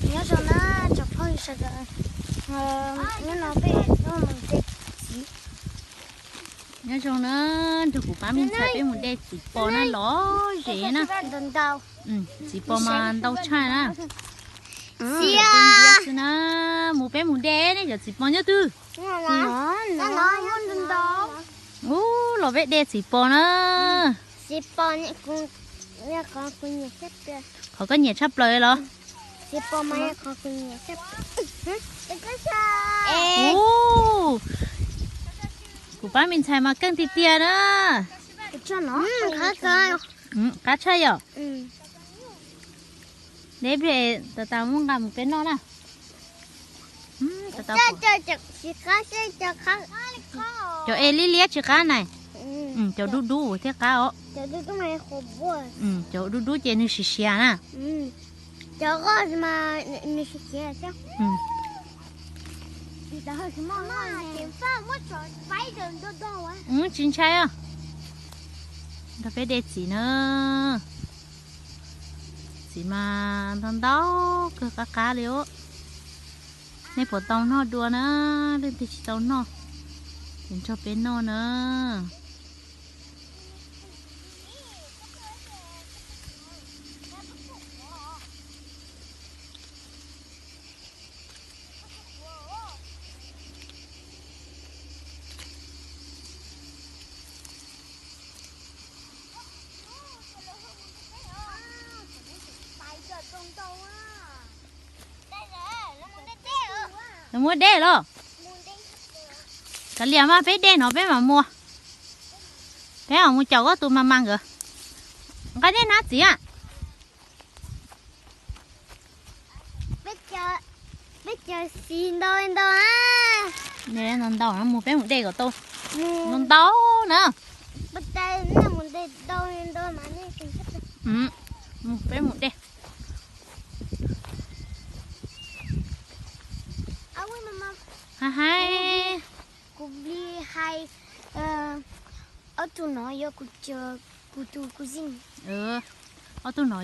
Nyob zoo na tsoom phooj ywg sawv daws, hnub no peb tuaj mus de txiv. Nyob zoo na, nrog kuv pab me ntxhais peb mus de txiv pos na, lom zem na. Txiv pos mas ntau tshaj na. Xwb na, mus peb mus de ne, cov txiv pos nyob twg? Ub, los peb de txiv pos na. Qhov koj nyiam tshaj plaws los? Ub, kuv pab me ntxhais mas keej tiag tiag na. Qab tshaj yom. Deb pem tas tas muab nqa mus peb noj na. Cov es liab liab tsis qab na. Cov dub dub thiaj qab os. Cov dub dub ces nws siav siav na. Tsis ntshai os. Nrog peb de txiv na. Txiv mas ntau ntau kawg, qab qab li os. Nej puas tau noj dua na? Leej twg tsis tau noj, ces nrog peb noj na. Lawv muab dej los? Kav liam mas peb dej no peb mam mus. Peb mam mus caum koj tus mas mas nkawd. Nqa dej hnab txiv a. Peb caw xis ntau ntau na. Ntau ntau na, mus peb mus de kom tau. Ntau ntau na. Mus peb mus de. Hais hais. Kuv li hais, ob tug no yog kuv, kuv tus kuv zim. Ob tug no